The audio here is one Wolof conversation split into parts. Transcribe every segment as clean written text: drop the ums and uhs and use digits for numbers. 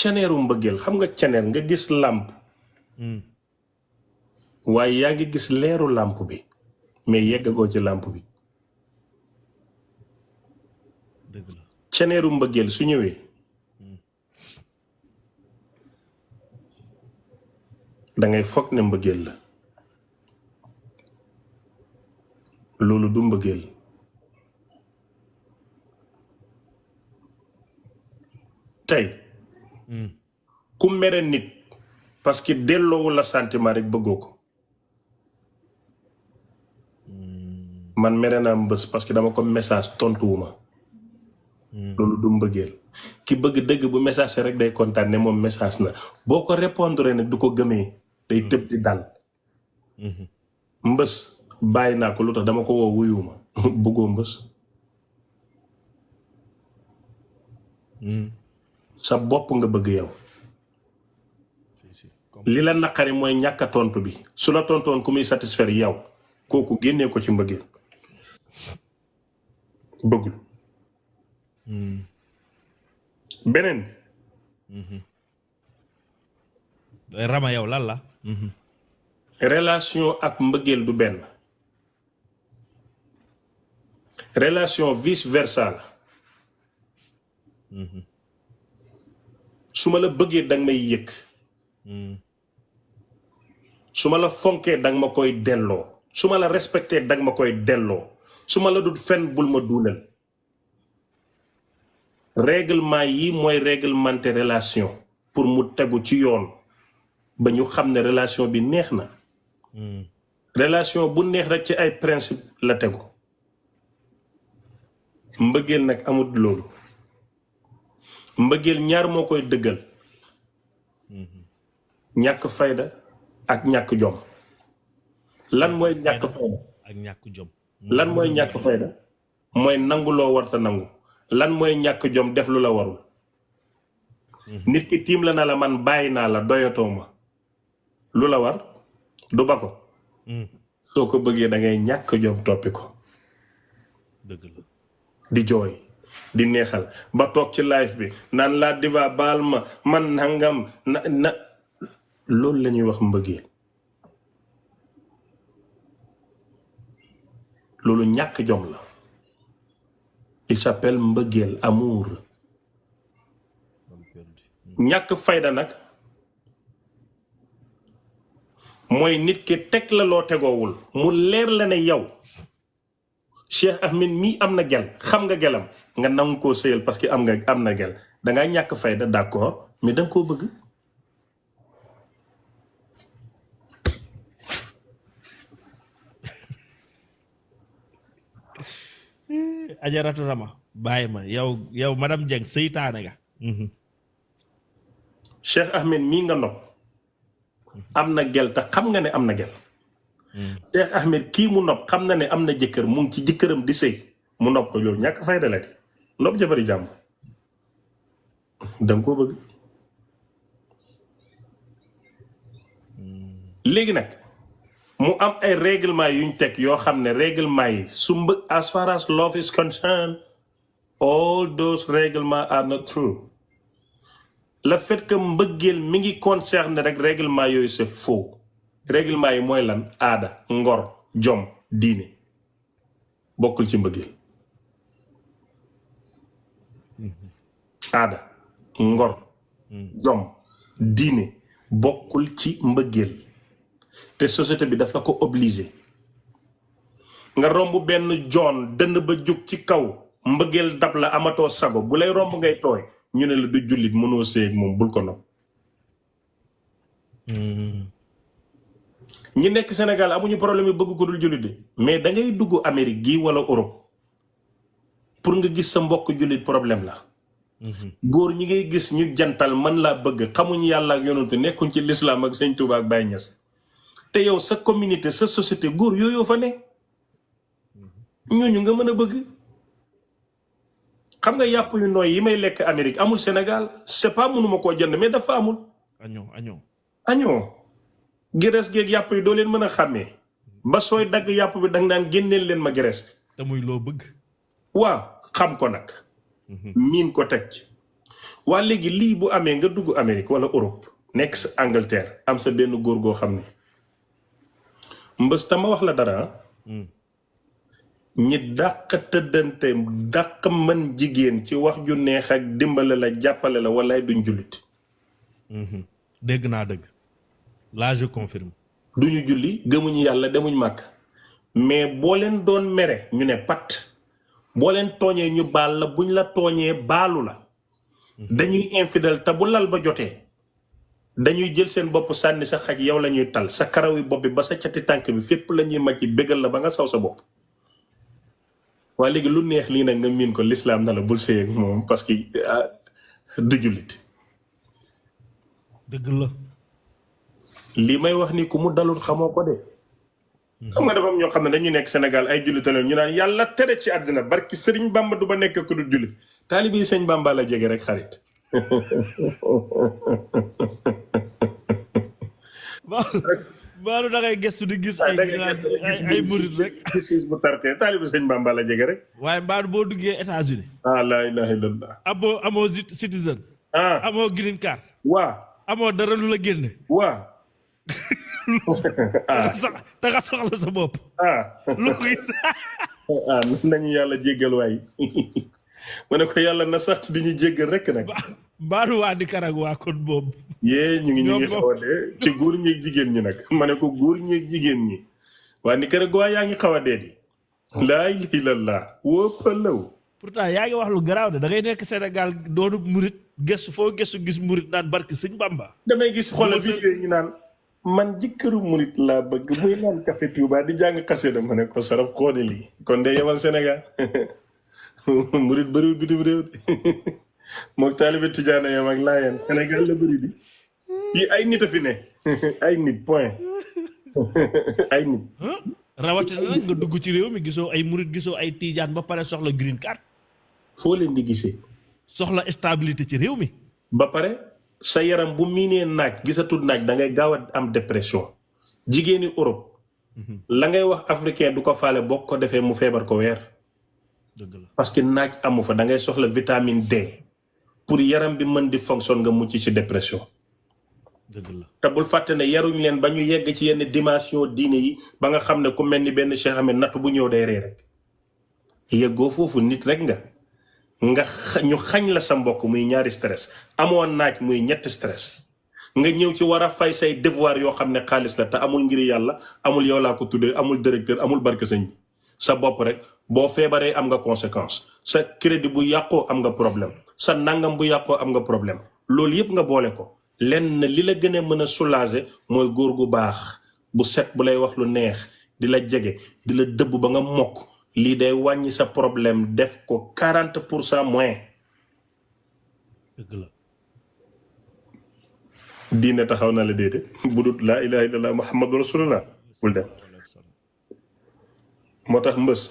caneeru mbëggeel xam nga caneer nga gis làmp waaye yaa ngi gis leeru làmp bi mais yeggagoo ci làmp bi dëgg la caneeru mbëggeel su ñëwee dangay foog ne mbëggeel la loolu du mbëggeel tey ku mere nit parce que delloowu la sentiment rek bëggoo ko man mere naa mbës parce que dama ko message tontuwuma loolu du mbëggeel ki bëgg dëgg bu message rek day kontaan ne moom message na boo ko répondre nag du ko gëmee day tëb di dal mbës bàyyi naa ko lu tax dama ko woo wuyuma bëggoo mbës sa bopp nga bëgg yow li la naqari mooy ñàkk a tontu bi su la tontoon ku muy satisfaire yow kooku génnee ko ci mbëggeel bëggul beneen Rama yow lan la relation ak mbëggeel du benn relation vice versa la su ma la bëggee danga may yëg su ma la fonkee danga ma koy delloo su ma la respecté danga ma koy delloo su ma la dut fen bul ma duunal règlement yi mooy réglementé relation pour mu tegu ci yoon ba ñu xam ne relation bi neex na relation bu neex rek ci ay principe la tegu mbëggeel nag amut loolu mbëggeel ñaar moo koy dëggal ñàkk fayda ak ñàkk jom lan mooy ñàkk fayda ak ñàkk jom lan mooy ñàkk fayda mooy nangu loo warta nangu lan mooy ñàkk jom def lu la warul nit ki tiim la na la man bàyyi naa la doyatoo ma lu la war du ba ko soo ko bëggee da ngay ñàkk jom toppi ko dëgg la di jooy di neexal ba toog ci live bi naan laa diva baal ma man nangam na loolu la ñuy wax mbëggeel loolu ñàkk jom la il s'appelle mbëggeel amour ñàkk fayda nag mooy nit ki teg la loo tegoowul mu leer la ne yow Cheikh Ahmed mii am na gel xam nga gelam nga nangu koo sëyal parce que am na gel dangaa ñàkk fayda d'accord mais danga koo bëgg Ajaratu Rama bàyyi ma yow madame Dieng seytaane nga Cheikh Ahmed mii nga nopp am na gel te xam nga ne am na gel Cheikh Ahmed kii mu nopp xam na ne am na jëkkër mu ngi ci jëkkëram di sëy mu nopp ko loolu ñàkk fayda la di nopp jabari jàmm danga koo bëgg léegi nag mu am ay règlement yuñ teg yoo xam ne règlement yi su as far as love is concerned all those règlements are not true le fait que mbëggeel mi ngi concerne rek règlement yooyu c'est faux règlement yi mooy lan aada ngor jom diine bokkul ci mbëggeel aada ngor jom diine bokkul ci mbëggeel te société bi daf la ko obligé nga romb benn joon dënn ba jóg ci kaw mbëggeel dab la amatoo sago bu lay romb ngay tooy ñu ne la du jullit mënoo séy ak moom bul ko nopp ñi nekk Sénégal amuñu problème yi bëgg ko dul jullit de mais da ngay dugg Amérique gi wala Europe pour nga gis sa mbokk jullit problème la góor ñi ngay gis ñu jantal man laa bëgg xamuñu yàlla ak yonent nekkuñ ci lislaam ak Sëñ Tuubaa ak Baay Ñas te yow sa communauté sa société góor yooyu fa ne ñooñu nga mën a bëgg xam nga yàpp yu nooy yi may lekk Amérique amul Sénégal c'est pas mënuma koo jënd mais dafa amul añoo graisse geeg yàpp yi doo leen mën a xàmmee ba sooy dagg yàpp bi danga naan génneel leen ma graisse bi te muy loo bëgg waaw xam ko nag miin ko teg ci waa léegi lii bu amee nga dugg Amérique wala Europe nekk sa Angleterre am sa benn góor goo xam ne mbës tama wax la dara ñi dàq tëddante dàq mën jigéen ci wax ju neex ak dimbale la jàppale la walaay duñ jullit. dégg naa dëgg là je confirme. duñu julli gëmuñu yàlla demuñ màkk mais boo leen doon mere ñu ne pat boo leen tooñee ñu baal la buñ la tooñee baalu la. dañuy infidèle te bu lal ba jotee dañuy jël seen bopp sànni sa xaj yow la ñuy tal sa karaw yi bopp bi ba sa cati tànk bi fépp la ñuy màcc bégal la ba nga saw sa bopp. waaye léegi lu neex lii nag nga miin ko lislaam na la bul sëy ak moom parce que du jullit. dëgg la. lii may wax ni ku mu dalul xamoo ko de. xam nga dafa am ñoo xam ne dañuy nekk Sénégal ay jullit la ñu naan yàlla tere ci àddina barki sëriñ Bamba du ba nekk ku du jullit taalibi yi sëñ Bamba la jege rek xarit. Maalu da ngay gëstu di gis ay murit rek. gis bu tartee taalibi sëñ Bamba la jege rek. waaye Mbadou boo duggee États-Unis. laa ilaaha illallah. amoo citizen. amoo green card. waa. amoo dara lu la génne. waa. te nga soxla sa bopp. lu gis. nañu yàlla jéggal waay. ma ne ko yàlla na sax di ñu jéggal rek nag. Mbadou waa di karag waa kon boobu. yee ñu ngi xaw a dee ci góor ñeeg jigéen ñi nag ma ne ko góor ñeeg jigéen ñi waa ni kër waa yaa ngi xaw a dee di. laa ilaaha illallaah wóppalaw. pourtant yaa ngi wax lu garaaw de da ngay nekk Sénégal doonu murit gëstu foo gëstu gis murit naan barki sëñ Bamba. damay gis xoolal bi ñu naan man jëkkëru murit laa bëgg muy naan café Touba di jàng xasida ma ne ko saraf xoone lii kon de yemal Sénégal murit bëriwul bitim réew moom taalibe Tijaana yam ak Laayeen Sénégal la bëri di fii ay nit a fi ne ay nit point ay nit. rawatina nag nga dugg ci réew mi gisoo ay murit gisoo ay Tijaan ba pare soxla green card. foo leen di gisee. soxla stabilité ci réew mi. ba pare sa yaram bu miinee naaj gisatul naaj da ngay gaaw a am dépression jigéeni Europe. la ngay wax africain du ko faale boo ko defee mu feebar ko weer. dëgg la parce que naaj amu fa da ngay soxla vitamine D pour yaram bi mën di fonction nga mucc ci dépression. dëgg la te bul fàtte ne yaruñ leen ba ñu yegg ci yenn dimension diine yi ba nga xam ne ku mel ni benn Cheikh Ahmed natt bu ñëw day ree rek yeggoo foofu nit rek nga ñu xañ la sa mbokk muy ñaari stress amoo naaj muy ñetti stress nga ñëw ci war a fay say devoir yoo xam ne xaalis la te amul ngir yàlla amul yow laa ko tuddee amul directeur amul barke sëñ bi sa bopp rek boo feebaree am nga conséquence sa crédit bu yàqoo am nga problème sa nangam bu yàqoo am nga problème loolu yëpp nga boole ko lenn li la gën a mën a soulager mooy góor gu baax bu set bu lay wax lu neex di la jege di la dëbb ba nga mokk lii day wàññi sa problème def ko 40% moins. dëgg la. diine taxaw na la déedéet bu dut laa ilaha illallah muhammadu rasulullah bul dem moo tax mbës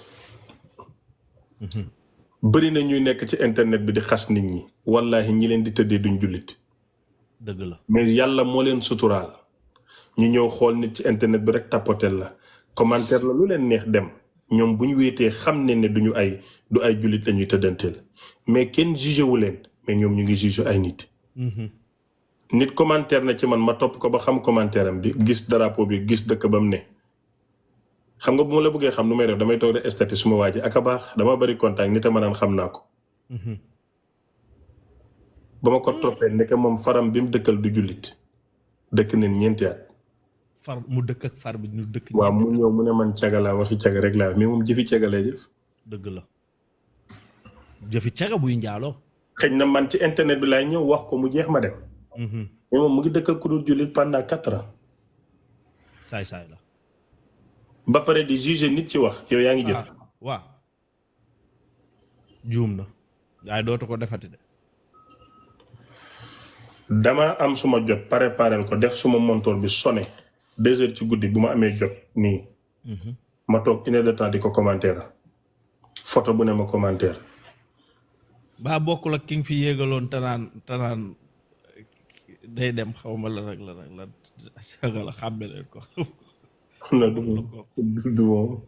bëri na ñuy nekk ci internet bi di xas nit ñi wallahi ñi leen di tëddee duñ jullit. dëgg la mais yàlla moo leen suturaal ñu ñëw xool nit ci internet bi rek tapotel la commentaire la lu leen neex dem ñoom bu ñu wéetee xam ne ne du ay jullit lañuy tëddanteel mais kenn jugé wu leen mais ñoom ñu ngi jugé ay nit. nit commentaire na ci man ma topp ko ba xam commentaire am bi gis drapeau bi gis dëkk ba mu ne xam nga bu ma la bëggee xam nu may def damay toog de estati suma waa ji ak a baax dama bari contact nit a ma naan xam naa ko. ba ma ko toppee ndeke moom faram bi mu dëkkal du jullit dëkk neen ñeenti at. far mu dëkk ak far bi ñu dëkk. waaw mu ñëw mu ne man caga laa waxi caga rek laa mais moom jëfi caga lay jëf. dëgg la jëfi caga buy njaaloo. xëy na man ci internet bi laay ñëw wax ko mu jeex ma dem. mais moom mu ngi dëkkal ku dul jullit pendant 4 ans. saay la. ba pare di juger nit ci wax yow yaa ngi jëf. waaw juum na waaye dootu ko defati de. dama am suma jot préparel ko def suma montoor bi sonné 2 heures ci guddi bu ma amee jot nii. ma toog 1 heure de temps di ko commentaire photo bu ne ma commentaire. baa bokkul ak ki nga fi yéegaloon tanaan day dem xaw ma la nag la xàmme leen ko. du moom